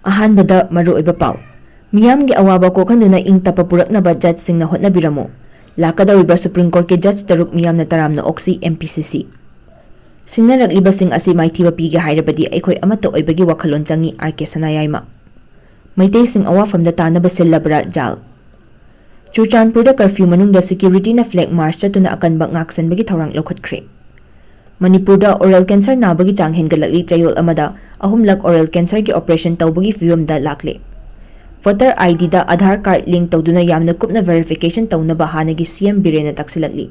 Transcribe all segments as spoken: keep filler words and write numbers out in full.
ꯑꯍꯥꯟꯕꯗ ꯃꯔꯨꯑꯣꯏꯕ ꯄꯥꯎ꯫ ꯃꯤꯌꯥꯝꯒꯤ ꯑꯋꯥꯕ ꯀꯣꯛꯍꯟꯗꯨꯅ ꯏꯪ ꯇꯞꯄ ꯄꯨꯔꯛꯅꯕ ꯖꯖꯁꯤꯡꯅ ꯍꯣꯠꯅꯕꯤꯔꯝꯃꯨ꯫ ꯂꯥꯛꯀꯗꯧꯔꯤꯕ ꯁꯨꯄ꯭ꯔꯤꯝ ꯀꯣꯔꯠꯀꯤ ꯖꯖ ꯇꯔꯨꯛ ꯃꯤꯌꯥꯝꯅ ꯇꯔꯥꯝꯅ ꯑꯣꯛꯁꯤ, ꯑꯦꯝ ꯄꯤ ꯁꯤ ꯁꯤ꯫ ꯁꯤꯡꯅꯔꯛꯂꯤꯕꯁꯤꯡ ꯑꯁꯤ ꯃꯥꯏꯊꯤꯕ ꯄꯤꯒꯦ ꯍꯥꯏꯔꯕꯗꯤ ꯑꯩꯈꯣꯏ ꯑꯃꯠꯇ ꯑꯣꯏꯕꯒꯤ ꯋꯥꯈꯜꯂꯣꯟ ꯆꯪꯏ, ꯑꯥꯔ ꯀꯦ ꯁꯅꯥꯌꯥꯏꯃ꯫ ꯃꯩꯇꯩꯁꯤꯡ ꯑꯋꯥꯐꯝꯗ ꯇꯥꯅꯕ ꯁꯤꯜꯂꯕ꯭ꯔꯥ ꯖꯥꯜ? ꯆꯨꯔꯆꯥꯟꯄꯨꯔꯗ ꯀꯔꯐ꯭ꯌꯨ ꯃꯅꯨꯡꯗ ꯁꯦꯀ꯭ꯌꯨꯔꯤꯇꯤꯅ ꯐ꯭ꯂꯦꯒ ꯃꯥꯔꯆ ꯆꯠꯇꯨꯅ ꯑꯀꯟꯕ ꯉꯥꯛꯁꯦꯟꯕꯒꯤ ꯊꯧꯔꯥꯡ ꯂꯧꯈꯠꯈ꯭ꯔꯦ꯫ ꯃꯅꯤꯄꯨꯔꯗ ꯑꯣꯔꯦꯜ ꯀꯦꯟꯁꯔ ꯅꯥꯕꯒꯤ ꯆꯥꯡ ꯍꯦꯟꯒꯠꯂꯛꯂꯤ꯫ ꯆꯌꯣꯜ ꯑꯃꯗ ꯑꯍꯨꯝꯂꯛ ꯑꯣꯔꯦꯜ ꯀꯦꯟꯁꯔꯒꯤ ꯑꯣꯄꯔꯦꯁꯟ ꯇꯧꯕꯒꯤ ꯐꯤꯕꯝꯗ ꯂꯥꯛꯂꯦ꯫ ꯚꯣꯇꯔ ꯑꯥꯏ ꯗꯤꯗ ꯑꯥꯙꯥꯔ ꯀꯥꯔꯗ ꯂꯤꯡ ꯇꯧꯗꯨꯅ ꯌꯥꯝꯅ ꯀꯨꯞꯅ ꯚꯦꯔꯤꯐꯤꯀꯦꯁꯟ ꯇꯧꯅꯕ ꯍꯥꯟꯅꯒꯤ ꯁꯤ ꯑꯦꯝ ꯕꯤꯔꯦꯟꯅ ꯇꯥꯛꯁꯤꯜꯂꯛꯂꯤ꯫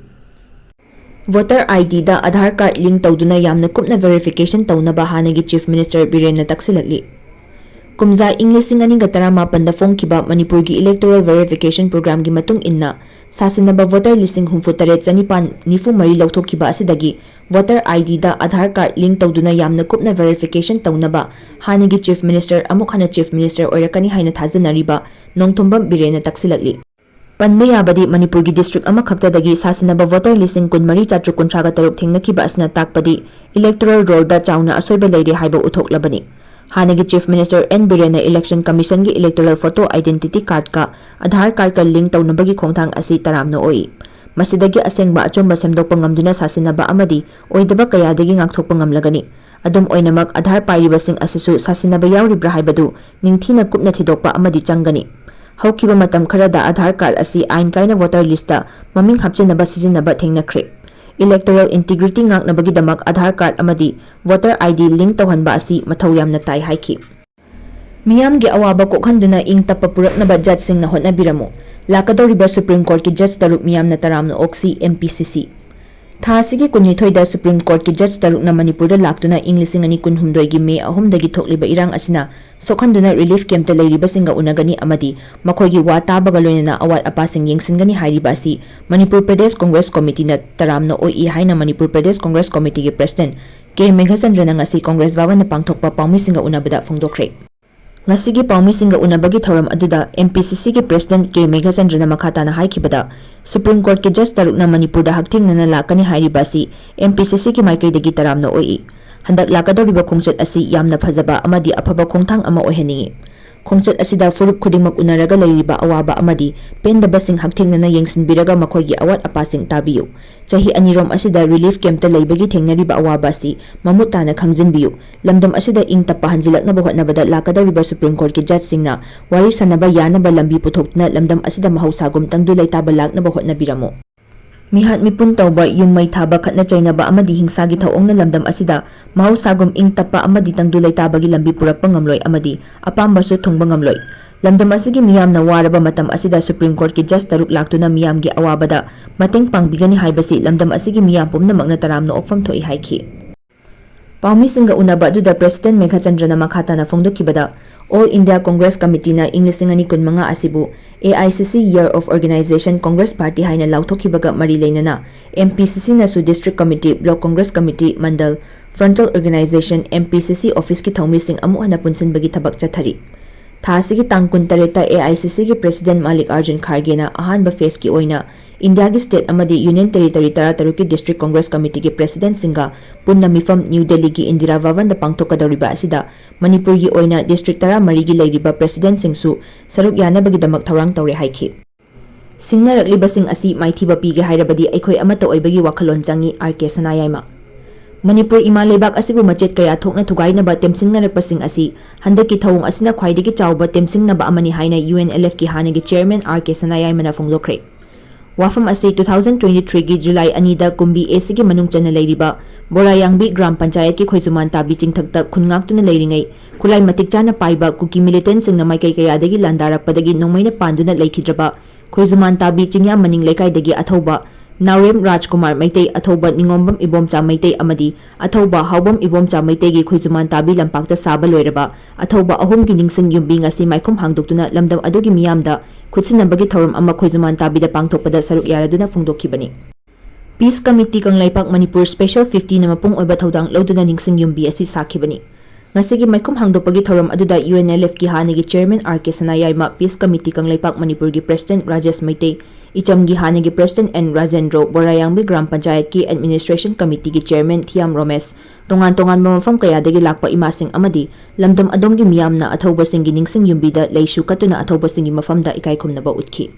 ꯚꯣꯇꯔ ꯑꯥꯏ ꯗꯤꯗ ꯑꯥꯙꯥꯔ ꯀꯥꯔꯗ ꯂꯤꯡ ꯇꯧꯗꯨꯅ ꯌꯥꯝꯅ ꯀꯨꯞꯅ ꯚꯦꯔꯤꯐꯤꯀꯦꯁꯟ ꯇꯧꯅꯕ ꯍꯥꯟꯅꯒꯤ ꯆꯤꯐ ꯃꯤꯅꯤꯁꯇꯔ ꯕꯤꯔꯦꯟꯅ ꯇꯥꯛꯁꯤꯜꯂꯛꯂꯤ꯫ ꯀꯨꯝꯖꯥ ꯏꯪ ꯂꯤꯁꯤꯡ ꯑꯅꯤꯒ ꯇꯔꯥꯃꯥꯄꯟꯗ ꯐꯣꯡꯈꯤꯕ ꯃꯅꯤꯄꯨꯔꯒꯤ ꯏꯂꯦꯛꯇꯣꯔꯦꯜ ꯚꯦꯔꯤꯐꯤꯀꯦꯁꯟ ꯄ꯭ꯔꯣꯒ꯭ꯔꯥꯝꯒꯤ ꯃꯇꯨꯡ ꯏꯟꯅ, ꯁꯥꯁꯤꯟꯅꯕ ꯚꯣꯇꯔ ꯂꯤꯁꯤꯡ ꯍꯨꯝꯐꯨ ꯇꯔꯦꯠ ꯆꯅꯤꯄꯥꯟ ꯅꯤꯐꯨ ꯃꯔꯤ ꯂꯧꯊꯣꯛꯈꯤꯕ ꯑꯁꯤꯗꯒꯤ ꯚꯣꯇꯔ ꯑꯥꯏ ꯗꯤꯗ ꯑꯥꯙꯥꯔ ꯀꯥꯔꯗ ꯂꯤꯡ ꯇꯧꯗꯨꯅ ꯌꯥꯝꯅ ꯀꯨꯞꯅ ꯚꯦꯔꯤꯐꯤꯀꯦꯁꯟ ꯇꯧꯅꯕ ꯍꯥꯟꯅꯒꯤ ꯆꯤꯐ ꯃꯤꯅꯤꯁꯇꯔ, ꯑꯃꯨꯛ ꯍꯟꯅ ꯆꯤꯐ ꯃꯤꯅꯤꯁꯇꯔ ꯑꯣꯏꯔꯛꯀꯅꯤ ꯍꯥꯏꯅ ꯊꯥꯖꯅꯔꯤꯕ ꯅꯣꯡꯊꯣꯝꯕꯝ ꯕꯤꯔꯦꯟꯅ ꯇꯥꯛꯁꯤꯜꯂꯛꯂꯤ꯫ ꯄꯟꯕ ꯌꯥꯕꯗꯤ, ꯃꯅꯤꯄꯨꯔꯒꯤ ꯗꯤꯁꯇ꯭ꯔꯤꯛ ꯑꯃꯈꯛꯇꯗꯒꯤ ꯁꯥꯁꯤꯟꯅꯕ ꯚꯣꯇꯔ ꯂꯤꯁꯤꯡ ꯀꯨꯟꯃꯔꯤ ꯆꯥꯇ꯭ꯔꯨꯛ ꯀꯨꯟꯊ꯭ꯔꯥꯒ ꯇꯔꯨꯛ ꯊꯦꯡꯅꯈꯤꯕ ꯑꯁꯤꯅ ꯇꯥꯛꯄꯗꯤ ꯏꯂꯦꯛꯇꯣꯔꯦꯜ ꯔꯣꯜꯗ ꯆꯥꯎꯅ ꯑꯁꯣꯏꯕ ꯂꯩꯔꯦ ꯍꯥꯏꯕ ꯎꯠꯊꯣꯛꯂꯕꯅꯤ꯫ ꯍꯥꯟꯅꯒꯤ ꯆꯤꯐ ꯃꯤꯅꯤꯁꯇꯔ ꯑꯦꯟ ꯕꯤꯔꯦꯟꯅ ꯏꯂꯦꯛꯁꯟ ꯀꯃꯤꯁꯟꯒꯤ ꯏꯂꯦꯛꯇꯣꯔꯦꯜ ꯐꯣꯇꯣ ꯑꯥꯏꯗꯦꯟꯇꯤꯇꯤ ꯀꯥꯔꯗꯀ ꯑꯥꯙꯥꯔ ꯀꯥꯔꯗꯀ ꯂꯤꯡ ꯇꯧꯅꯕꯒꯤ ꯈꯣꯡꯊꯥꯡ ꯑꯁꯤ ꯇꯔꯥꯝꯅ ꯑꯣꯛꯏ꯫ ꯃꯁꯤꯗꯒꯤ ꯑꯁꯦꯡꯕ ꯑꯆꯨꯝꯕ ꯁꯦꯝꯗꯣꯛꯄ ꯉꯝꯗꯨꯅ ꯁꯥꯁꯤꯟꯅꯕ ꯑꯃꯗꯤ ꯑꯣꯏꯗꯕ ꯀꯌꯥꯗꯒꯤ ꯉꯥꯛꯊꯣꯛꯄ ꯉꯝꯂꯒꯅꯤ꯫ ꯑꯗꯨꯝ ꯑꯣꯏꯅꯃꯛ, ꯑꯥꯙꯥꯔ ꯄꯥꯏꯔꯤꯕꯁꯤꯡ ꯑꯁꯤꯁꯨ ꯁꯥꯁꯤꯟꯅꯕ ꯌꯥꯎꯔꯤꯕ꯭ꯔꯥ ꯍꯥꯏꯕꯗꯨ ꯅꯤꯡꯊꯤꯅ ꯀꯨꯞꯅ ꯊꯤꯗꯣꯛꯄ ꯑꯃꯗꯤ ꯆꯪꯒꯅꯤ꯫ ꯍꯧꯈꯤꯕ ꯃꯇꯝ ꯈꯔꯗ ꯑꯥꯙꯥꯔ ꯀꯥꯔꯗ ꯑꯁꯤ ꯑꯥꯏꯟ ꯀꯥꯏꯅ ꯚꯣꯇꯔ ꯂꯤꯁꯇ ꯃꯃꯤꯡ ꯍꯥꯞꯆꯤꯟꯅꯕ ꯁꯤꯖꯤꯟꯅꯕ ꯊꯦꯡꯅꯈ꯭ꯔꯦ꯫ ꯏꯂꯦꯛꯇꯣꯔꯦꯜ ꯏꯟꯇꯤꯒ꯭ꯔꯤꯇꯤ ꯉꯥꯛꯅꯕꯒꯤꯗꯃꯛ ꯑꯥꯙꯥꯔ ꯀꯥꯔꯗ ꯑꯃꯗꯤ ꯚꯣꯇꯔ ꯑꯥꯏ ꯗꯤ ꯂꯤꯡ ꯇꯧꯍꯟꯕ ꯑꯁꯤ ꯃꯊꯧ ꯌꯥꯝꯅ ꯇꯥꯏ ꯍꯥꯏꯈꯤ꯫ ꯃꯤꯌꯥꯝꯒꯤ ꯑꯋꯥꯕ ꯀꯣꯛꯍꯟꯗꯨꯅ ꯏꯪ ꯇꯞꯄ ꯄꯨꯔꯛꯅꯕ ꯖꯖꯁꯤꯡꯅ ꯍꯣꯠꯅꯕꯤꯔꯝꯃꯨ꯫ ꯂꯥꯛꯀꯗꯧꯔꯤꯕ ꯁꯨꯄ꯭ꯔꯤꯝ ꯀꯣꯔꯠꯀꯤ ꯖꯖ ꯇꯔꯨꯛ ꯃꯤꯌꯥꯝꯅ ꯇꯔꯥꯝꯅ ꯑꯣꯛꯁꯤ, ꯑꯦꯝ ꯄꯤ ꯁꯤ ꯁꯤ꯫ ꯊꯥ ꯑꯁꯤꯒꯤ ꯀꯨꯟꯅꯤꯊꯣꯏꯗ ꯁꯨꯄ꯭ꯔꯤꯝ ꯀꯣꯔꯠꯀꯤ ꯖꯖ ꯇꯔꯨꯛꯅ ꯃꯅꯤꯄꯨꯔꯗ ꯂꯥꯛꯇꯨꯅ ꯏꯪ ꯂꯤꯁꯤꯡ ꯑꯅꯤ ꯀꯨꯟꯍꯨꯝꯗꯣꯏꯒꯤ ꯃꯦ ꯑꯍꯨꯝꯗꯒꯤ ꯊꯣꯛꯂꯤꯕ ꯏꯔꯥꯡ ꯑꯁꯤꯅ ꯁꯣꯛꯍꯟꯗꯨꯅ ꯔꯤꯂꯤꯐ ꯀꯦꯝꯞꯇ ꯂꯩꯔꯤꯕꯁꯤꯡꯒ ꯎꯅꯒꯅꯤ ꯑꯃꯗꯤ ꯃꯈꯣꯏꯒꯤ ꯋꯥ ꯇꯥꯕꯒ ꯂꯣꯏꯅꯅ ꯑꯋꯥꯠ ꯑꯄꯥꯁꯤꯡ ꯌꯦꯡꯁꯤꯟꯒꯅꯤ ꯍꯥꯏꯔꯤꯕ ꯑꯁꯤ ꯃꯅꯤꯄꯨꯔ ꯄ꯭ꯔꯗꯦꯁ ꯀꯣꯡꯒ꯭ꯔꯦꯁ ꯀꯣꯃꯤꯇꯤꯅ ꯇꯔꯥꯝꯅ ꯑꯣꯛꯏ ꯍꯥꯏꯅ ꯃꯅꯤꯄꯨꯔ ꯄ꯭ꯔꯗꯦꯁ ꯀꯣꯡꯒ꯭ꯔꯦꯁ ꯀꯣꯃꯤꯇꯤꯒꯤ ꯄ꯭ꯔꯁꯤꯗꯦꯟꯠ ꯀꯦ ꯃꯦꯘꯆꯟꯗ꯭ꯔꯅ ꯉꯁꯤ ꯀꯣꯡꯒ꯭ꯔꯦꯁ ꯚꯕꯟꯗ ꯄꯥꯡꯊꯣꯛꯄ ꯄꯥꯎꯃꯤꯁꯤꯡꯒ ꯎꯅꯕꯗ ꯐꯣꯡꯗꯣꯛꯈ꯭ꯔꯦ꯫ ꯉꯁꯤꯒꯤ ꯄꯥꯎꯃꯤꯁꯤꯡꯒ ꯎꯅꯕꯒꯤ ꯊꯧꯔꯝ ꯑꯗꯨꯗ ꯑꯦꯝ ꯄꯤ ꯁꯤ ꯁꯤꯒꯤ ꯄ꯭ꯔꯁꯤꯗꯦꯟꯠ ꯀꯦ ꯃꯦꯘꯆꯟꯗ꯭ꯔꯅ ꯃꯈꯥ ꯇꯥꯅ ꯍꯥꯏꯈꯤꯕꯗ, ꯁꯨꯄ꯭ꯔꯤꯝ ꯀꯣꯔꯠꯀꯤ ꯖꯖ ꯇꯔꯨꯛꯅ ꯃꯅꯤꯄꯨꯔꯗ ꯍꯛꯊꯦꯡꯅꯅ ꯂꯥꯛꯀꯅꯤ ꯍꯥꯏꯔꯤꯕ ꯑꯁꯤ ꯑꯦꯝ ꯄꯤ ꯁꯤ ꯁꯤꯒꯤ ꯃꯥꯏꯀꯩꯗꯒꯤ ꯇꯔꯥꯝꯅ ꯑꯣꯛꯏ꯫ ꯍꯟꯗꯛ ꯂꯥꯛꯀꯗꯧꯔꯤꯕ ꯈꯣꯡꯆꯠ ꯑꯁꯤ ꯌꯥꯝꯅ ꯐꯖꯕ ꯑꯃꯗꯤ ꯑꯐꯕ ꯈꯣꯡꯊꯥꯡ ꯑꯃ ꯑꯣꯏꯍꯟꯅꯤꯡꯏ꯫ ꯈꯣꯡꯆꯠ ꯑꯁꯤꯗ ꯐꯨꯔꯨꯞ ꯈꯨꯗꯤꯡꯃꯛ ꯎꯅꯔꯒ ꯂꯩꯔꯤꯕ ꯑꯋꯥꯕ ꯑꯃꯗꯤ ꯄꯦꯟꯗꯕꯁꯤꯡ ꯍꯛꯊꯦꯡꯅꯅ ꯌꯦꯡꯁꯤꯟꯕꯤꯔꯒ ꯃꯈꯣꯏꯒꯤ ꯑꯋꯥꯠ ꯑꯄꯥꯁꯤꯡ ꯇꯥꯕꯤꯌꯨ꯫ ꯆꯍꯤ ꯑꯅꯤꯔꯣꯝ ꯑꯁꯤꯗ ꯔꯤꯂꯤꯐ ꯀꯦꯝꯞꯇ ꯂꯩꯕꯒꯤ ꯊꯦꯡꯅꯔꯤꯕ ꯑꯋꯥꯕ ꯑꯁꯤ ꯃꯃꯨꯠ ꯇꯥꯅ ꯈꯪꯖꯤꯟꯕꯤꯌꯨ꯫ ꯂꯝꯗꯝ ꯑꯁꯤꯗ ꯏꯪ ꯇꯞꯄ ꯍꯟꯖꯤꯜꯂꯛꯅꯕ ꯍꯣꯠꯅꯕꯗ ꯂꯥꯛꯀꯗꯧꯔꯤꯕ ꯁꯨꯄ꯭ꯔꯤꯝ ꯀꯣꯔꯠꯀꯤ ꯖꯖꯁꯤꯡꯅ ꯋꯥꯔꯤ ꯁꯥꯅꯕ ꯌꯥꯅꯕ ꯂꯝꯕꯤ ꯄꯨꯊꯣꯛꯇꯨꯅ ꯂꯝꯗꯝ ꯑꯁꯤꯗ ꯃꯍꯧꯁꯥꯒꯨꯝ ꯇꯪꯗꯨ ꯂꯩꯇꯥꯕ ꯂꯥꯛꯅꯕ ꯍꯣꯠꯅꯕꯤꯔꯝꯃꯨ꯫ ꯃꯤꯍꯥꯠ ꯃꯤꯄꯨꯟ ꯇꯧꯕ, ꯌꯨꯝ ꯃꯩ ꯊꯥꯕ, ꯈꯠꯅ ꯆꯩꯅꯕ ꯑꯃꯗꯤ ꯍꯤꯡꯁꯥꯒꯤ ꯊꯧꯑꯣꯡꯅ ꯂꯝꯗꯝ ꯑꯁꯤꯗ ꯃꯍꯧꯁꯥꯒꯨꯝ ꯏꯪ ꯇꯞꯄ ꯑꯃꯗꯤ ꯇꯪꯗꯨ ꯂꯩꯇꯥꯕꯒꯤ ꯂꯝꯕꯤ ꯄꯨꯔꯛꯄ ꯉꯝꯂꯣꯏ ꯑꯃꯗꯤ ꯑꯄꯥꯝꯕꯁꯨ ꯊꯨꯡꯕ ꯉꯝꯂꯣꯏ꯫ ꯂꯝꯗꯝ ꯑꯁꯤꯒꯤ ꯃꯤꯌꯥꯝꯅ ꯋꯥꯔꯕ ꯃꯇꯝ ꯑꯁꯤꯗ ꯁꯨꯄ꯭ꯔꯤꯝ ꯀꯣꯔꯠꯀꯤ ꯖꯖ ꯇꯔꯨꯛ ꯂꯥꯛꯇꯨꯅ ꯃꯤꯌꯥꯝꯒꯤ ꯑꯋꯥꯕꯗ ꯃꯇꯦꯡ ꯄꯥꯡꯕꯤꯒꯅꯤ ꯍꯥꯏꯕꯁꯤ ꯂꯝꯗꯝ ꯑꯁꯤꯒꯤ ꯃꯤꯌꯥꯝ ꯄꯨꯝꯅꯃꯛꯅ ꯇꯔꯥꯝꯅ ꯑꯣꯛꯐꯝ ꯊꯣꯛꯏ ꯍꯥꯏꯈꯤ꯫ ꯄꯥꯎꯃꯤꯁꯤꯡꯒ ꯎꯅꯕ ꯑꯗꯨꯗ ꯄ꯭ꯔꯦꯁꯤꯗꯦꯟꯠ ꯃꯦꯘꯆꯟꯗ꯭ꯔꯅ ꯃꯈꯥ ꯇꯥꯅ ꯐꯣꯡꯗꯣꯛꯈꯤꯕꯗ, All India Congress Committeeꯅ ꯏꯪ ꯂꯤꯁꯤꯡ ꯑꯅꯤ ꯀꯨꯟꯃꯉꯥ ꯑꯁꯤꯕꯨ A I C C Year of Organisation Congress Party ꯍꯥꯏꯅ ꯂꯥꯎꯊꯣꯛꯈꯤꯕꯒ ꯃꯔꯤ ꯂꯩꯅꯅ M P C Cꯅꯁꯨ District Committee, Block Congress Committee, Mandal, Frontal Organisation, M P C C officeꯀꯤ ꯊꯧꯃꯤꯁꯤꯡ ꯑꯃꯨꯛ ꯍꯟꯅ ꯄꯨꯟꯁꯤꯟꯕꯒꯤ ꯊꯕꯛ ꯆꯠꯊꯔꯤ꯫ ꯊꯥ ꯑꯁꯤꯒꯤ ꯇꯥꯡ ꯀꯨꯟꯇꯔꯦꯠꯇ A I C Cꯒꯤ ꯄ꯭ꯔꯦꯁꯤꯗꯦꯟꯠ ꯃꯥꯂꯤꯛ ꯑꯥꯔꯖꯨꯟ ꯈꯥꯔꯒꯦꯅ ꯑꯍꯥꯟꯕ ꯐꯦꯖꯀꯤ ꯑꯣꯏꯅ ꯏꯟꯗꯤꯌꯥꯒꯤ ꯁ꯭ꯇꯦꯠ ꯑꯃꯗꯤ ꯌꯨꯅꯤꯌꯟ ꯇꯦꯔꯤꯇꯣꯔꯤ ꯇꯔꯥꯇꯔꯨꯛꯀꯤ ꯗꯤꯁꯇ꯭ꯔꯤꯛ ꯀꯣꯡꯒ꯭ꯔꯦꯁ ꯀꯃꯤꯇꯤꯒꯤ ꯄ꯭ꯔꯦꯁꯤꯗꯦꯟꯠꯁꯤꯡꯒ ꯄꯨꯟꯅ ꯃꯤꯐꯝ ꯅ꯭ꯌꯨ ꯗꯦꯜꯂꯤꯒꯤ ꯏꯟꯗꯤꯔꯥ ꯚꯕꯟꯗ ꯄꯥꯡꯊꯣꯛꯀꯗꯧꯔꯤꯕ ꯑꯁꯤꯗ ꯃꯅꯤꯄꯨꯔꯒꯤ ꯑꯣꯏꯅ ꯗꯤꯁꯇ꯭ꯔꯤꯛ ꯇꯔꯥꯃꯔꯤꯒꯤ ꯂꯩꯔꯤꯕ ꯄ꯭ꯔꯦꯁꯤꯗꯦꯟꯠꯁꯤꯡꯁꯨ ꯁꯔꯨꯛ ꯌꯥꯅꯕꯒꯤꯗꯃꯛ ꯊꯧꯔꯥꯡ ꯇꯧꯔꯦ ꯍꯥꯏꯈꯤ꯫ ꯁꯤꯡꯅꯔꯛꯂꯤꯕꯁꯤꯡ ꯑꯁꯤ ꯃꯥꯏꯊꯤꯕ ꯄꯤꯒꯦ ꯍꯥꯏꯔꯕꯗꯤ ꯑꯩꯈꯣꯏ ꯑꯃꯠꯇ ꯑꯣꯏꯕꯒꯤ ꯋꯥꯈꯜꯂꯣꯟ ꯆꯪꯏ, ꯑꯥꯔ ꯀꯦ ꯁꯅꯥꯌꯥꯏꯃ꯫ ꯃꯅꯤꯄꯨꯔ ꯏꯃꯥ ꯂꯩꯕꯥꯛ ꯑꯁꯤꯕꯨ ꯃꯆꯦꯠ ꯀꯌꯥ ꯊꯣꯛꯅ ꯊꯨꯒꯥꯏꯅꯕ ꯇꯦꯝꯁꯤꯡꯅꯔꯛꯄꯁꯤꯡ ꯑꯁꯤ ꯍꯟꯗꯛꯀꯤ ꯊꯧꯑꯣꯡ ꯑꯁꯤꯅ ꯈ꯭ꯋꯥꯏꯗꯒꯤ ꯆꯥꯎꯕ ꯇꯦꯝꯁꯤꯡꯅꯕ ꯑꯃꯅꯤ ꯍꯥꯏꯅ U N L Fꯀꯤ ꯍꯥꯟꯅꯒꯤ ꯆꯦꯌꯔꯃꯦꯟ ꯑꯥꯔ ꯀꯦ ꯁꯅꯥꯌꯥꯏꯃꯅ ꯐꯣꯡꯗꯣꯛꯈ꯭ꯔꯦ꯫ ꯋꯥꯐꯝ ꯑꯁꯤ two thousand twenty threeꯒꯤ ꯖꯨꯂꯥꯏ ꯑꯅꯤꯗ ꯀꯨꯝꯕꯤ A Cꯒꯤ ꯃꯅꯨꯡ ꯆꯟꯅ ꯂꯩꯔꯤꯕ ꯕꯣꯔꯥꯌꯥꯡꯕꯤ ꯒ꯭ꯔꯥꯝ ꯄꯟꯆꯥꯌꯠꯀꯤ ꯈꯣꯏꯖꯨꯃꯥꯟ ꯇꯥꯕꯤ ꯆꯤꯡꯊꯛꯇ ꯈꯨꯟ ꯉꯥꯛꯇꯨꯅ ꯂꯩꯔꯤꯉꯩ ꯈꯨꯠꯂꯥꯏ ꯃꯇꯤꯛ ꯆꯥꯅ ꯄꯥꯏꯕ ꯀꯨꯀꯤ ꯃꯤꯂꯤꯇꯦꯟꯠꯁꯤꯡꯅ ꯃꯥꯏꯀꯩ ꯀꯌꯥꯗꯒꯤ ꯂꯥꯟꯗꯥꯔꯛꯄꯗꯒꯤ ꯅꯣꯡꯃꯩꯅ ꯄꯥꯟꯗꯨꯅ ꯂꯩꯈꯤꯗ꯭ꯔꯕ ꯈꯣꯏꯖꯨꯃꯥꯟ ꯇꯥꯕꯤ ꯆꯤꯡꯌꯥꯝ ꯃꯅꯤꯡ ꯂꯩꯀꯥꯏꯗꯒꯤ ꯑꯊꯧꯕ ꯅꯥꯎꯔꯦꯝ ꯔꯥꯖꯀꯨꯃꯥꯔ ꯃꯩꯇꯩ, ꯑꯊꯧꯕ ꯅꯤꯉꯣꯝꯕꯝ ꯏꯕꯣꯝꯆꯥ ꯃꯩꯇꯩ ꯑꯃꯗꯤ ꯑꯊꯧꯕ ꯍꯥꯎꯕꯝ ꯏꯕꯣꯝꯆꯥ ꯃꯩꯇꯩꯒꯤ ꯈꯣꯏꯖꯨꯃꯥꯟ ꯇꯥꯕꯤ ꯂꯝꯄꯥꯛꯇ ꯁꯥꯕ ꯂꯣꯏꯔꯕ ꯑꯊꯧꯕ ꯑꯍꯨꯝꯒꯤ ꯅꯤꯡꯁꯤꯡ ꯌꯨꯝꯕꯤ ꯉꯁꯤ ꯃꯥꯏꯈꯨꯝ ꯍꯥꯡꯗꯣꯛꯇꯨꯅ ꯂꯝꯗꯝ ꯑꯗꯨꯒꯤ ꯃꯤꯌꯥꯝꯗ ꯈꯨꯠꯁꯤꯟꯅꯕꯒꯤ ꯊꯧꯔꯝ ꯑꯃ ꯈꯣꯏꯖꯨꯃꯥꯟ ꯇꯥꯕꯤꯗ ꯄꯥꯡꯊꯣꯛꯄꯗ ꯁꯔꯨꯛ ꯌꯥꯔꯗꯨꯅ ꯐꯣꯡꯗꯣꯛꯈꯤꯕꯅꯤ꯫ Peace Committee Kangleipak Manipur Special Fiftyꯅ ꯃꯄꯨꯡ ꯑꯣꯏꯕ ꯊꯧꯗꯥꯡ ꯂꯧꯗꯨꯅ ꯅꯤꯡꯁꯤꯡ ꯌꯨꯝꯕꯤ ꯑꯁꯤ ꯁꯥꯈꯤꯕꯅꯤ꯫ ꯉꯁꯤꯒꯤ ꯃꯥꯏꯈꯨꯝ ꯍꯥꯡꯗꯣꯛꯄꯒꯤ ꯊꯧꯔꯝ ꯑꯗꯨꯗ U N L Fꯀꯤ ꯍꯥꯟꯅꯒꯤ ꯆꯦꯌꯔꯃꯦꯟ ꯑꯥꯔ ꯀꯦ ꯁꯅꯥꯌꯥꯏꯃ, Peace Committee ꯀꯪꯂꯩꯄꯥꯛ ꯃꯅꯤꯄꯨꯔꯒꯤ ꯄ꯭ꯔꯦꯁꯤꯗꯦꯟꯠ ꯔꯥꯖꯦꯁ ꯃꯩꯇꯩ, ꯏꯆꯝꯒꯤ ꯍꯥꯟꯅꯒꯤ President N ꯔꯥꯖꯦꯟꯗ꯭ꯔꯣ, ꯕꯣꯔꯥꯌꯥꯡꯕꯤ ꯒ꯭ꯔꯥꯝ ꯄꯟꯆꯥꯌꯠꯀꯤ Administration Committeeꯒꯤ Chairman ꯊꯤꯌꯥꯝ ꯔꯣꯃꯦꯁ, ꯇꯣꯉꯥꯟ ꯇꯣꯉꯥꯟꯕ ꯃꯐꯝ ꯀꯌꯥꯗꯒꯤ ꯂꯥꯛꯄ ꯏꯃꯥꯁꯤꯡ ꯑꯃꯗꯤ ꯂꯝꯗꯝ ꯑꯗꯣꯝꯒꯤ ꯃꯤꯌꯥꯝꯅ ꯑꯊꯧꯕꯁꯤꯡꯒꯤ ꯅꯤꯡꯁꯤꯡ ꯌꯨꯝꯕꯤꯗ ꯂꯩꯁꯨ ꯀꯠꯇꯨꯅ ꯑꯊꯧꯕꯁꯤꯡꯒꯤ ꯃꯐꯝꯗ ꯏꯀꯥꯏ ꯈꯨꯝꯅꯕ ꯎꯠꯈꯤ꯫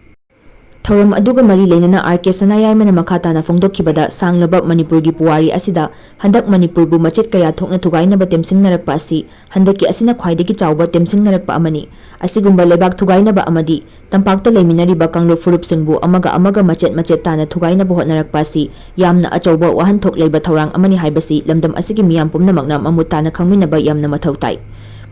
ꯊꯧꯔꯝ ꯑꯗꯨꯒ ꯃꯔꯤ ꯂꯩꯅꯅ ꯑꯥꯔ ꯀꯦ ꯁꯅꯥꯌꯥꯏꯃꯅ ꯃꯈꯥ ꯇꯥꯅ ꯐꯣꯡꯗꯣꯛꯈꯤꯕꯗ, ꯁꯥꯡꯂꯕ ꯃꯅꯤꯄꯨꯔꯒꯤ ꯄꯨꯋꯥꯔꯤ ꯑꯁꯤꯗ ꯍꯟꯗꯛ ꯃꯅꯤꯄꯨꯔꯕꯨ ꯃꯆꯦꯠ ꯀꯌꯥ ꯊꯣꯛꯅ ꯊꯨꯒꯥꯏꯅꯕ ꯇꯦꯝꯁꯤꯡꯅꯔꯛꯄ ꯑꯁꯤ ꯍꯟꯗꯛꯀꯤ ꯑꯁꯤꯅ ꯈ꯭ꯋꯥꯏꯗꯒꯤ ꯆꯥꯎꯕ ꯇꯦꯝꯁꯤꯡꯅꯔꯛꯄ ꯑꯃꯅꯤ꯫ ꯑꯁꯤꯒꯨꯝꯕ ꯂꯩꯕꯥꯛ ꯊꯨꯒꯥꯏꯅꯕ ꯑꯃꯗꯤ ꯇꯝꯄꯥꯛꯇ ꯂꯩꯃꯤꯟꯅꯔꯤꯕ ꯀꯥꯡꯂꯨꯞ ꯐꯨꯔꯨꯞꯁꯤꯡꯕꯨ ꯑꯃꯒ ꯑꯃꯒ ꯃꯆꯦꯠ ꯃꯆꯦꯠ ꯇꯥꯅ ꯊꯨꯒꯥꯏꯅꯕ ꯍꯣꯠꯅꯔꯛꯄ ꯑꯁꯤ ꯌꯥꯝꯅ ꯑꯆꯧꯕ ꯋꯥꯍꯟꯊꯣꯛ ꯂꯩꯕ ꯊꯧꯔꯥꯡ ꯑꯃꯅꯤ ꯍꯥꯏꯕꯁꯤ ꯂꯝꯗꯝ ꯑꯁꯤꯒꯤ ꯃꯤꯌꯥꯝ ꯄꯨꯝꯅꯃꯛꯅ ꯃꯃꯨꯠ ꯇꯥꯅ ꯈꯪꯃꯤꯟꯅꯕ ꯌꯥꯝꯅ ꯃꯊꯧ ꯇꯥꯏ꯫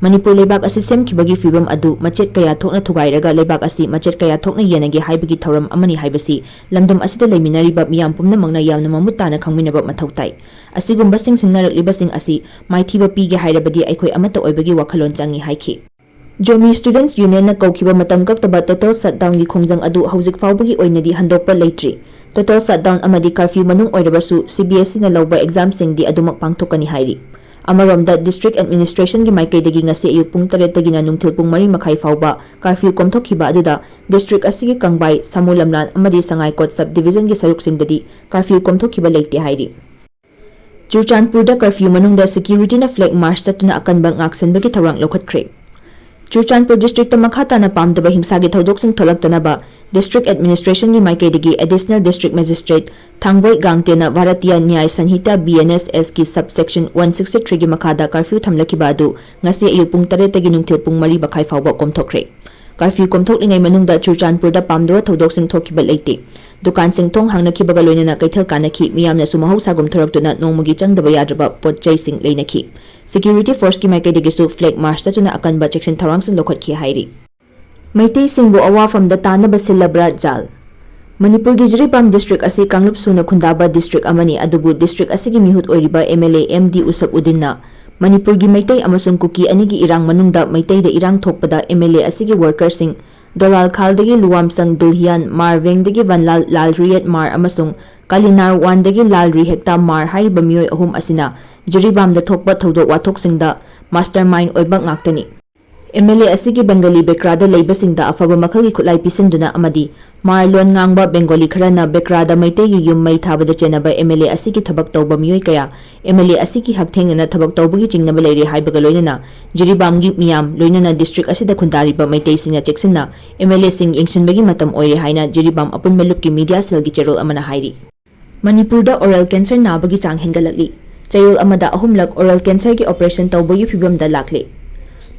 ꯃꯅꯤꯄꯨꯔ ꯂꯩꯕꯥꯛ ꯑꯁꯤ ꯁꯦꯝꯈꯤꯕꯒꯤ ꯐꯤꯕꯝ ꯑꯗꯨ ꯃꯆꯦꯠ ꯀꯌꯥ ꯊꯣꯛꯅ ꯊꯨꯒꯥꯏꯔꯒ ꯂꯩꯕꯥꯛ ꯑꯁꯤ ꯃꯆꯦꯠ ꯀꯌꯥ ꯊꯣꯛꯅ ꯌꯦꯟꯅꯒꯦ ꯍꯥꯏꯕꯒꯤ ꯊꯧꯔꯝ ꯑꯃꯅꯤ ꯍꯥꯏꯕꯁꯤ ꯂꯝꯗꯝ ꯑꯁꯤꯗ ꯂꯩꯃꯤꯟꯅꯔꯤꯕ ꯃꯤꯌꯥꯝ ꯄꯨꯝꯅꯃꯛꯅ ꯌꯥꯝꯅ ꯃꯃꯨꯠ ꯇꯥꯅ ꯈꯪꯃꯤꯟꯅꯕ ꯃꯊꯧ ꯇꯥꯏ꯫ ꯑꯁꯤꯒꯨꯝꯕꯁꯤꯡ ꯁꯤꯡꯅꯔꯛꯂꯤꯕꯁꯤꯡ ꯑꯁꯤ ꯃꯥꯏꯊꯤꯕ ꯄꯤꯒꯦ ꯍꯥꯏꯔꯕꯗꯤ ꯑꯩꯈꯣꯏ ꯑꯃꯠꯇ ꯑꯣꯏꯕꯒꯤ ꯋꯥꯈꯜꯂꯣꯟ ꯆꯪꯏ ꯍꯥꯏꯈꯤ꯫ ꯖꯣꯃꯤ Students Unionꯅ ꯀꯧꯈꯤꯕ ꯃꯇꯝ ꯀꯛꯇꯕ total shutdownꯒꯤ ꯈꯣꯡꯖꯪ ꯑꯗꯨ ꯍꯧꯖꯤꯛ ꯐꯥꯎꯕꯒꯤ ꯑꯣꯏꯅꯗꯤ ꯍꯟꯗꯣꯛꯄ ꯂꯩꯇ꯭ꯔꯤ꯫ Total shutdown ꯑꯃꯗꯤ curfew ꯃꯅꯨꯡ ꯑꯣꯏꯔꯕꯁꯨ CBSEꯅ ꯂꯧꯕ examꯁꯤꯡꯗꯤ ꯑꯗꯨꯃꯛ ꯄꯥꯡꯊꯣꯛꯀꯅꯤ ꯍꯥꯏꯔꯤ꯫ ꯑꯃꯔꯣꯝꯗ, District Administrationꯒꯤ ꯃꯥꯏꯀꯩꯗꯒꯤ ꯉꯁꯤ ꯑꯌꯨꯛ ꯄꯨꯡ ꯇꯔꯦꯠꯇꯒꯤꯅ ꯅꯨꯡꯊꯤꯜ ꯄꯨꯡ ꯃꯔꯤ ꯃꯈꯥꯏ ꯐꯥꯎꯕ curfew ꯀꯣꯝꯊꯣꯛꯈꯤꯕ ꯑꯗꯨꯗ district ꯑꯁꯤꯒꯤ ꯀꯪꯕꯥꯏ, ꯁꯥꯃꯨ ꯂꯝꯂꯥꯟ ꯑꯃꯗꯤ ꯁꯉꯥꯏꯀꯣꯠ sub divisionꯒꯤ ꯁꯔꯨꯛꯁꯤꯡꯗꯗꯤ curfew ꯀꯣꯝꯊꯣꯛꯈꯤꯕ ꯂꯩꯇꯦ ꯍꯥꯏꯔꯤ꯫ ꯆꯨꯔꯆꯥꯟꯄꯨꯔꯗ curfew ꯃꯅꯨꯡꯗ securityꯅ flag march ꯆꯠꯇꯨꯅ ꯑꯀꯟꯕ ꯉꯥꯛꯁꯦꯟꯕꯒꯤ ꯊꯧꯔꯥꯡ ꯂꯧꯈꯠꯈ꯭ꯔꯦ꯫ ꯆꯨꯔꯆꯥꯟꯄꯨꯔ districtꯇ ꯃꯈꯥ ꯇꯥꯅ ꯄꯥꯝꯗꯕ ꯍꯤꯡꯁꯥꯒꯤ ꯊꯧꯗꯣꯛꯁꯤꯡ ꯊꯣꯛꯂꯛꯇꯅꯕ District Administrationꯒꯤ ꯃꯥꯏꯀꯩꯗꯒꯤ Additional District Magistrate ꯊꯥꯡꯕꯣꯏ ꯒꯥꯡꯇꯦꯅ Bharatiya ꯅ꯭ꯌꯥꯌ ꯁꯟꯍꯤꯇꯥ BNSSꯒꯤ sub section one sixty threeꯒꯤ ꯃꯈꯥꯗ curfew ꯊꯝꯂꯛꯈꯤꯕ ꯑꯗꯨ ꯉꯁꯤ ꯑꯌꯨꯛ ꯄꯨꯡ ꯇꯔꯦꯠꯇꯒꯤ ꯅꯨꯡꯊꯤꯜ ꯄꯨꯡ ꯃꯔꯤ ꯃꯈꯥꯏ ꯐꯥꯎꯕ ꯀꯣꯝꯊꯣꯛꯈ꯭ꯔꯦ꯫ Curfew ꯀꯣꯝꯊꯣꯛꯂꯤꯉꯩ ꯃꯅꯨꯡꯗ ꯆꯨꯔꯆꯥꯟꯄꯨꯔꯗ ꯄꯥꯝꯗꯕ ꯊꯧꯗꯣꯛꯁꯤꯡ ꯊꯣꯛꯈꯤꯕ ꯂꯩꯇꯦ꯫ ꯗꯨꯀꯥꯟꯁꯤꯡ ꯊꯣꯡ ꯍꯥꯡꯅꯈꯤꯕꯒ ꯂꯣꯏꯅꯅ ꯀꯩꯊꯦꯜ ꯀꯥꯅꯈꯤ꯫ ꯃꯤꯌꯥꯝꯅꯁꯨ ꯃꯍꯧꯁꯥꯒꯨꯝ ꯊꯣꯔꯛꯇꯨꯅ ꯅꯣꯡꯃꯒꯤ ꯆꯪꯗꯕ ꯌꯥꯗ꯭ꯔꯕ ꯄꯣꯠ ꯆꯩꯁꯤꯡ ꯂꯩꯅꯈꯤ꯫ Security forceꯀꯤ ꯃꯥꯏꯀꯩꯗꯒꯤꯁꯨ flag march ꯆꯠꯇꯨꯅ ꯑꯀꯟꯕ ꯆꯦꯛꯁꯤꯟ ꯊꯧꯔꯥꯡꯁꯤꯡ ꯂꯧꯈꯠꯈꯤ ꯍꯥꯏꯔꯤ꯫ ꯃꯩꯇꯩꯁꯤꯡꯕꯨ ꯑꯋꯥꯐꯝꯗ ꯇꯥꯅꯕ ꯁꯤꯜꯂꯕ꯭ꯔꯥ ꯖꯥꯜ? ꯃꯅꯤꯄꯨꯔꯒꯤ ꯖꯤꯔꯤꯕꯥꯝ district ꯑꯁꯤ ꯀꯥꯡꯂꯨꯞ ꯁꯨꯅ ꯈꯨꯟꯗꯥꯕ district ꯑꯃꯅꯤ, ꯑꯗꯨꯕꯨ district ꯑꯁꯤꯒꯤ ꯃꯤꯍꯨꯠ ꯑꯣꯏꯔꯤꯕ MLA M D ꯎꯁꯞꯎꯗꯤꯟꯅ ꯃꯅꯤꯄꯨꯔꯒꯤ ꯃꯩꯇꯩ ꯑꯃꯁꯨꯡ ꯀꯨꯀꯤ ꯑꯅꯤꯒꯤ ꯏꯔꯥꯡ ꯃꯅꯨꯡꯗ ꯃꯩꯇꯩꯗ ꯏꯔꯥꯡ ꯊꯣꯛꯄꯗ MLA ꯑꯁꯤꯒꯤ workerꯁꯤꯡ ꯗꯣꯂꯥꯜ ꯈꯥꯜꯗꯒꯤ ꯂꯨꯋꯥꯝꯆꯪ ꯗꯨꯜꯍꯤꯌꯥꯟ, ꯃꯥꯔ ꯋꯦꯡꯗꯒꯤ ꯚꯟꯂꯥꯜ ꯂꯥꯜ ꯔꯤꯌꯦꯠ ꯃꯥꯔ ꯑꯃꯁꯨꯡ ꯀꯥꯂꯤꯅꯥꯔ ꯋꯥꯟꯗꯒꯤ ꯂꯥꯜ ꯔꯤꯍꯦꯛꯇꯥ ꯃꯥꯔ ꯍꯥꯏꯔꯤꯕ ꯃꯤꯑꯣꯏ ꯑꯍꯨꯝ ꯑꯁꯤꯅ ꯖꯤꯔꯤꯕꯥꯝꯗ ꯊꯣꯛꯄ ꯊꯧꯗꯣꯛ ꯋꯥꯊꯣꯛꯁꯤꯡꯗ mastermind ꯑꯣꯏꯕ ꯉꯥꯛꯇꯅꯤ꯫ ꯑꯦꯝ ꯑꯦꯜ ꯑꯦ ꯑꯁꯤꯒꯤ ꯕꯦꯡꯒꯂꯤ ꯕꯦꯀ꯭ꯔꯥꯗ ꯂꯩꯕꯁꯤꯡꯗ ꯑꯐꯕ ꯃꯈꯜꯒꯤ ꯈꯨꯠꯂꯥꯏ ꯄꯤꯁꯤꯟꯗꯨꯅ ꯑꯃꯗꯤ ꯃꯥꯔ ꯂꯣꯟ ꯉꯥꯡꯕ ꯕꯦꯡꯒꯣꯂꯤ ꯈꯔꯅ ꯕꯦꯀ꯭ꯔꯥꯗ ꯃꯩꯇꯩꯒꯤ ꯌꯨꯝ ꯃꯩ ꯊꯥꯕꯗ ꯆꯦꯟꯅꯕ ꯑꯦꯝ ꯑꯦꯜ ꯑꯦ ꯑꯁꯤꯒꯤ ꯊꯕꯛ ꯇꯧꯕ ꯃꯤꯑꯣꯏ ꯀꯌꯥ ꯑꯦꯝ ꯑꯦꯜ ꯑꯦ ꯑꯁꯤꯒꯤ ꯍꯛꯊꯦꯡꯅꯅ ꯊꯕꯛ ꯇꯧꯕꯒꯤ ꯆꯤꯡꯅꯕ ꯂꯩꯔꯦ ꯍꯥꯏꯕꯒ ꯂꯣꯏꯅꯅ ꯖꯤꯔꯤꯕꯥꯝꯒꯤ ꯃꯤꯌꯥꯝ ꯂꯣꯏꯅꯅ ꯗꯤꯁꯇ꯭ꯔꯤꯛ ꯑꯁꯤꯗ ꯈꯨꯟꯗꯥꯔꯤꯕ ꯃꯩꯇꯩꯁꯤꯡꯅ ꯆꯦꯛꯁꯤꯟꯅ ꯑꯦꯝ ꯑꯦꯜ ꯑꯦꯁꯤꯡ ꯌꯦꯡꯁꯤꯟꯕꯒꯤ ꯃꯇꯝ ꯑꯣꯏꯔꯦ ꯍꯥꯏꯅ ꯖꯤꯔꯤꯕꯥꯝ ꯑꯄꯨꯟꯕ ꯂꯨꯞꯀꯤ ꯃꯤꯗꯤꯌꯥ ꯁꯦꯜꯒꯤ ꯆꯦꯔꯣꯜ ꯑꯃꯅ ꯍꯥꯏꯔꯤ꯫ ꯃꯅꯤꯄꯨꯔꯗ oral cancer ꯅꯥꯕꯒꯤ ꯆꯥꯡ ꯍꯦꯟꯒꯠꯂꯛꯂꯤ꯫ ꯆꯌꯣꯜ ꯑꯃꯗ ꯑꯍꯨꯝꯂꯛ oral cancerꯒꯤ operation ꯇꯧꯕꯒꯤ ꯐꯤꯕꯝꯗ ꯂꯥꯛꯂꯦ꯫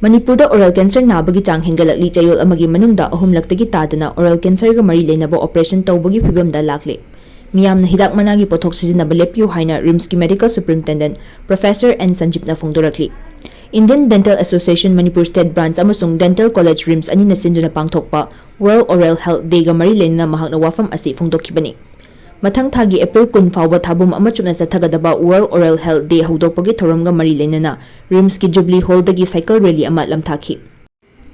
ꯃꯅꯤꯄꯨꯔꯗ oral cancer ꯅꯥꯕꯒꯤ ꯆꯥꯡ ꯍꯦꯟꯒꯠꯂꯛꯂꯤ꯫ ꯆꯌꯣꯜ ꯑꯃꯒꯤ ꯃꯅꯨꯡꯗ ꯑꯍꯨꯝꯂꯛꯇꯒꯤ ꯇꯥꯗꯅ oral cancerꯒ ꯃꯔꯤ ꯂꯩꯅꯕ operation ꯇꯧꯕꯒꯤ ꯐꯤꯕꯝꯗ ꯂꯥꯛꯂꯦ꯫ ꯃꯤꯌꯥꯝꯅ ꯍꯤꯗꯥꯛ ꯃꯅꯥꯒꯤ ꯄꯣꯠꯊꯣꯛ ꯁꯤꯖꯤꯟꯅꯕ ꯂꯦꯞꯄꯤꯌꯨ ꯍꯥꯏꯅ ꯔꯤꯝꯁꯀꯤ medical superintendent professor ꯑꯦꯟ ꯁꯟꯖꯤꯞꯅ ꯐꯣꯡꯗꯣꯔꯛꯂꯤ꯫ Indian Dental Association Manipur State Branch ꯑꯃꯁꯨꯡ Dental College ꯔꯤꯝꯁ ꯑꯅꯤꯅ ꯁꯤꯟꯗꯨꯅ ꯄꯥꯡꯊꯣꯛꯄ World Oral Health Dayꯒ ꯃꯔꯤ ꯂꯩꯅꯅ ꯃꯍꯥꯛꯅ ꯋꯥꯐꯝ ꯑꯁꯤ ꯐꯣꯡꯗꯣꯛꯈꯤꯕꯅꯤ꯫ ꯃꯊꯪ ꯊꯥꯒꯤ ꯑꯦꯄ꯭ꯔꯤꯜ ꯀꯨꯟ ꯐꯥꯎꯕ ꯊꯥꯕꯨꯝ ꯑꯃ ꯆꯨꯞꯅ ꯆꯠꯊꯒꯗꯕ World Oral Health Day ꯍꯧꯗꯣꯛꯄꯒꯤ ꯊꯧꯔꯝꯒ ꯃꯔꯤ ꯂꯩꯅꯅ ꯔꯤꯝꯁꯀꯤ ꯖꯨꯕꯂꯤ ꯍꯣꯜꯗꯒꯤ cycle rally ꯑꯃ ꯂꯝꯊꯥꯈꯤ꯫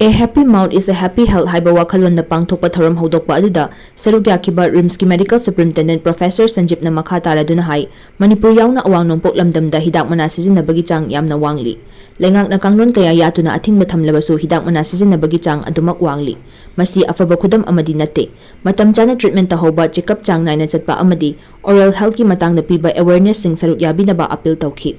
A happy mouth is a happy health ꯍꯥꯏꯕ ꯋꯥꯈꯜꯂꯣꯟꯗ ꯄꯥꯡꯊꯣꯛꯄ ꯊꯧꯔꯝ ꯍꯧꯗꯣꯛꯄ ꯑꯗꯨꯗ ꯁꯔꯨꯛ ꯌꯥꯈꯤꯕ ꯔꯤꯝꯁꯀꯤ medical superintendent professor ꯁꯟꯖꯤꯞꯅ ꯃꯈꯥ ꯇꯥꯔꯗꯨꯅ ꯍꯥꯏ, ꯃꯅꯤꯄꯨꯔ ꯌꯥꯎꯅ ꯑꯋꯥꯡ ꯅꯣꯡꯄꯣꯛ ꯂꯝꯗꯝꯗ ꯍꯤꯗꯥꯛ ꯃꯅꯥ ꯁꯤꯖꯤꯟꯅꯕꯒꯤ ꯆꯥꯡ ꯌꯥꯝꯅ ꯋꯥꯡꯂꯤ꯫ ꯂꯩꯉꯥꯛꯅ ꯀꯥꯡꯂꯣꯟ ꯀꯌꯥ ꯌꯥꯠꯇꯨꯅ ꯑꯊꯤꯡꯕ ꯊꯝꯂꯕꯁꯨ ꯍꯤꯗꯥꯛ ꯃꯅꯥ ꯁꯤꯖꯤꯟꯅꯕꯒꯤ ꯆꯥꯡ ꯑꯗꯨꯃꯛ ꯋꯥꯡꯂꯤ꯫ ꯃꯁꯤ ꯑꯐꯕ ꯈꯨꯗꯝ ꯑꯃꯗꯤ ꯅꯠꯇꯦ꯫ ꯃꯇꯝ ꯆꯥꯅ treatment ꯇꯧꯍꯧꯕ, checkup ꯆꯥꯡ ꯅꯥꯏꯅ ꯆꯠꯄ ꯑꯃꯗꯤ oral healthꯀꯤ ꯃꯇꯥꯡꯗ ꯄꯤꯕ awarenessꯁꯤꯡ ꯁꯔꯨꯛ ꯌꯥꯕꯤꯅꯕ appeal ꯇꯧꯈꯤ꯫